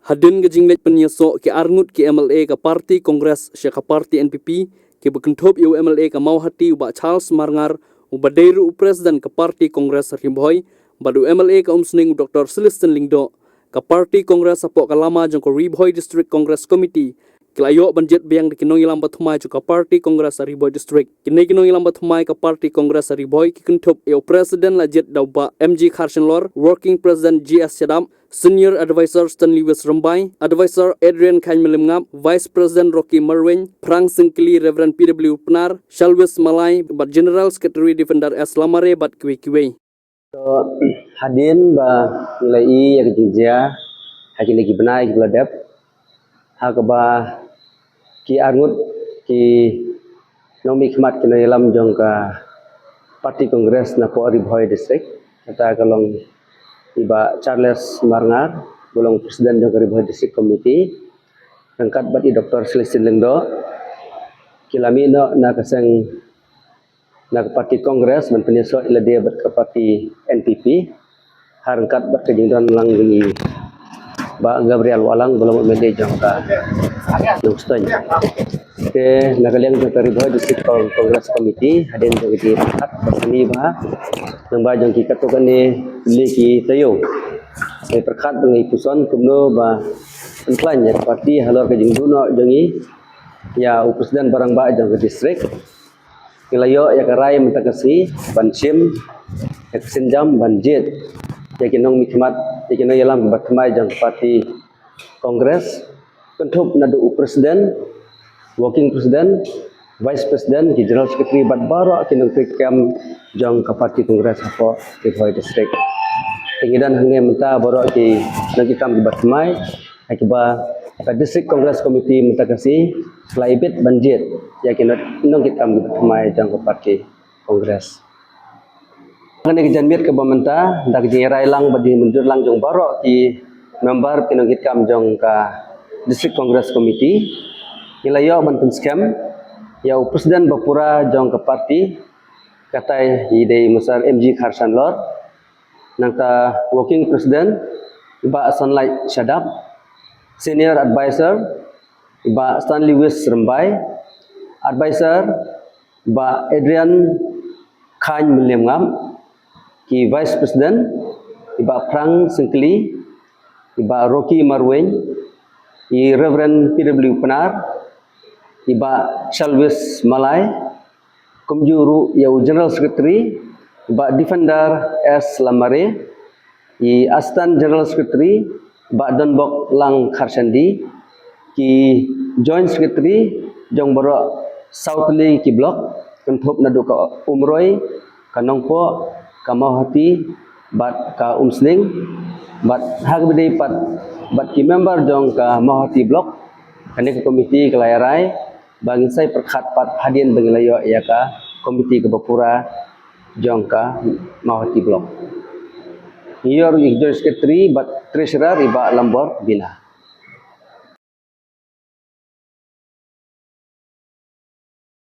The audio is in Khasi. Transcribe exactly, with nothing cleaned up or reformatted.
Hadien ka jingleit pynïasoh ki arngut ki M L A ka party Congress sha ka party N P P, kiba kynthup ïa u M L A ka Mawhati u Bah Charles Marngar, uba dei ruh u president ka party Congress Ri Bhoi, bad u M L A ka Umsning u Doctor Celestine Lyngdoh, ka party Congress hapoh ka lama jong ka Ri Bhoi District Congress Committee, ki la ïoh ban jied biang da ki nongïalam bathymmai jong ka party Congress Ri Bhoi District. Kine ki nongïalam bathymmai ka party Congress Ri Bhoi ki kynthup ïa u president la jied da u Bah M G Kharshanlor, working president G S Shadap, senior advisor Stanley West Rymbai, advisor Adrian Khain Mylliemngap, vice president Rocky Marwein, Phrang Syngkli, Reverend P W Pnar, Shalwis Malai, bad general secretary Defender S Lamare bad kiwei kiwei. To, hadien ba ngi la ïohi ïa ka jingjia ha kine ki bnai kiba la dep, ha kaba ki arngut ki nongmihkhmat ki nongïalam jong ka party Congress napoh Ri Bhoi District, kata ka long i Bah Charles Marngar, ba long president jong ka Ri Bhoi District Committee, ryngkat bad i Doctor Celestine Lyngdoh, ki la mih noh na ka seng, na ka party Congress ban pynïasoh ïa lade bad ka party N P P, ha ryngkat bad ka jingdon lang jong i Bah Gabriel Wahlang, ba long M L A jong ka Nongstoiñ. Te na ka liang jong ka Ri Bhoi District Con-, Congress Committee, hadien jong ka jingpyrkhat ba sngewbha, lyngba jong ki katto katne ki taïew, ngi pyrkhat ba ngi puson kumno ba pynkhlaiñ ïa ka party halor ka jingduh noh jong ngi ïa u president ba rangbah jong ka district. Ngi la ïoh ïa ka rai mynta ka sngi ban shim ïa ka sienjam ban jied ïa ki nongmihkhmat, ïa ki nongïalam kiba thymmai jong ka party Congress, kynthup naduh u president, working president, vice president, ki general secretary bad baroh ki nongtrei kam jong ka party Congress hapoh Ri Bhoi District. Te ngi don hangne mynta baroh ki nongtrei kam kiba thymmai, ha kaba ka District Congress Committee mynta ka sngi ka la ibit ban jied ïa ki nongtrei kam kiba thymmai jong ka party Congress. Kane ka janmiet kaba mynta, da ka jingïarai lang bad jingmynjur lang jong baroh ki member, ki nongtrei kam jong ka District Congress Committee, ngi la ïoh ban pynskhem ïa u president ba pura jong ka party, katai i dei Mister M G Kharshanlor, nangta working president i Bah Sunlight Shadap, senior advisor i Bah Stanley West Rymbai, advisor i Bah Adrian Khain Mylliemngap, ki vice president i Bah Phrang Syngkli, i Bah Rocky Marwein, i Reverend P W Pnar, i Bah Shalwis Malai, kumjuh ruh ïa u general secretary i Bah Defender S Lamare, i assistant general secretary i Bah Donbok Lang Kharshandi, ki joint secretary jong baroh saw tylli ki block, kynthup naduh ka Umroi, ka Nongpoh, ka Mawhati bad ka Umsning, bad ha kaba ïadei pat bad ki member jong ka Mawhati block. Kane ka committee ka la ïarai ba ngin sa pyrkhat pat hadien ba ngi la ïoh ïa ka committee kaba pura jong ka Mawhati block. Ngi ïoh ruh ïa ki joint secretary bad treasurer i Bah Lambor Bina.